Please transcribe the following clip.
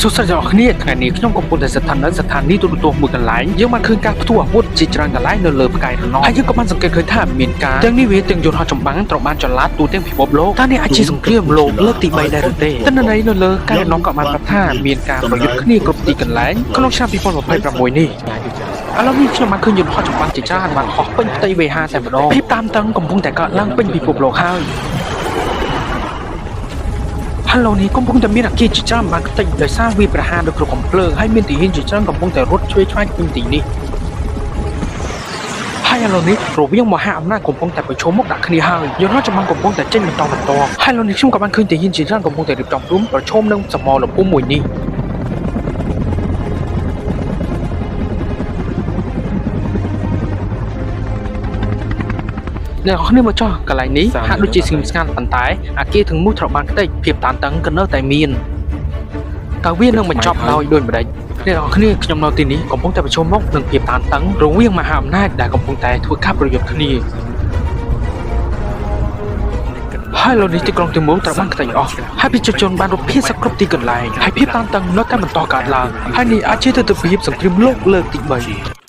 សួស្តីអ្នកនរគ្នាថ្ងៃនេះខ្ញុំកំពុងតែស្ថិតនៅស្ថានីយ៍ទូរទស្សន៍មួយកន្លែងយើងបានឃើញការផ្ទុះអាវុធជាច្រើនកន្លែងនៅលើផ្កាយរណបហើយយើងក៏បានសង្កេតឃើញថាមានការទាំងនេះវាទាំងយន្តហោះចម្បាំងត្រូវបានចល័តទូទាំងពិភពលោកតើនេះអាចជាសង្គ្រាមលោកលើកទី3ដែរឬទេទិន្នន័យនៅលើផ្កាយរណបក៏បានប្រាប់ថាមានការប្រយុទ្ធគ្នាគ្រប់ទីកន្លែងក្នុងឆ្នាំ2026នេះឥឡូវនេះខ្ញុំបានឃើញយន្តហោះចម្បាំងជាច្រើនបានហោះពេញផ្ទៃវេហាតែម្ដងភាពតានតឹងកំពុងតែកើតឡើងពេញពិភពលោកហើយ ហៅឡូនេះកំពុងតែមានអាគារជាច្រើនបានខ្ទេចដោយសារវាប្រហារដោយគ្រាប់កំភ្លើងហើយមានទាហានជាច្រើនកំពុងតែរត់ឆ្វេងឆ្ងាយពេញទីនេះហើយឥឡូវនេះរវាងមហាអំណាចកំពុងតែប្រឈមមុខដាក់គ្នាហើយយន្តហោះចម្បាំងកំពុងតែចេញបន្តបន្ទាប់ហើយឥឡូវនេះខ្ញុំក៏បានឃើញទាហានជាច្រើនកំពុងតែរៀបចំខ្លួនប្រឈមនឹងសមរភូមិមួយនេះអ្នកនរគ្នាមកចោះកន្លែងនេះហាក់ដូចជាស្ងៀមស្ងាត់ប៉ុន្តែអាគារទាំងមូលត្រូវបានខ្ទេចភាពតានតឹងក៏នៅតែមានតើវានឹងបញ្ចប់ដោយដូចម្តេចអ្នកនរគ្នាខ្ញុំនៅទីនេះកំពុងតែប្រឈមមុខនឹងភាពតានតឹងរវាងមហាអំណាចដែលកំពុងតែធ្វើការប្រយុទ្ធគ្នាហើយលោកនេះទីក្រុងទាំងមូលត្រូវបានខ្ទេចអស់ហើយប្រជាជនបានរត់ភៀសសគ្រប់ទីកន្លែងហើយភាពតានតឹងនៅតែបន្តកើតឡើងហើយនេះអាចជាទិដ្ឋភាពសង្គ្រាមលោកលើកទី3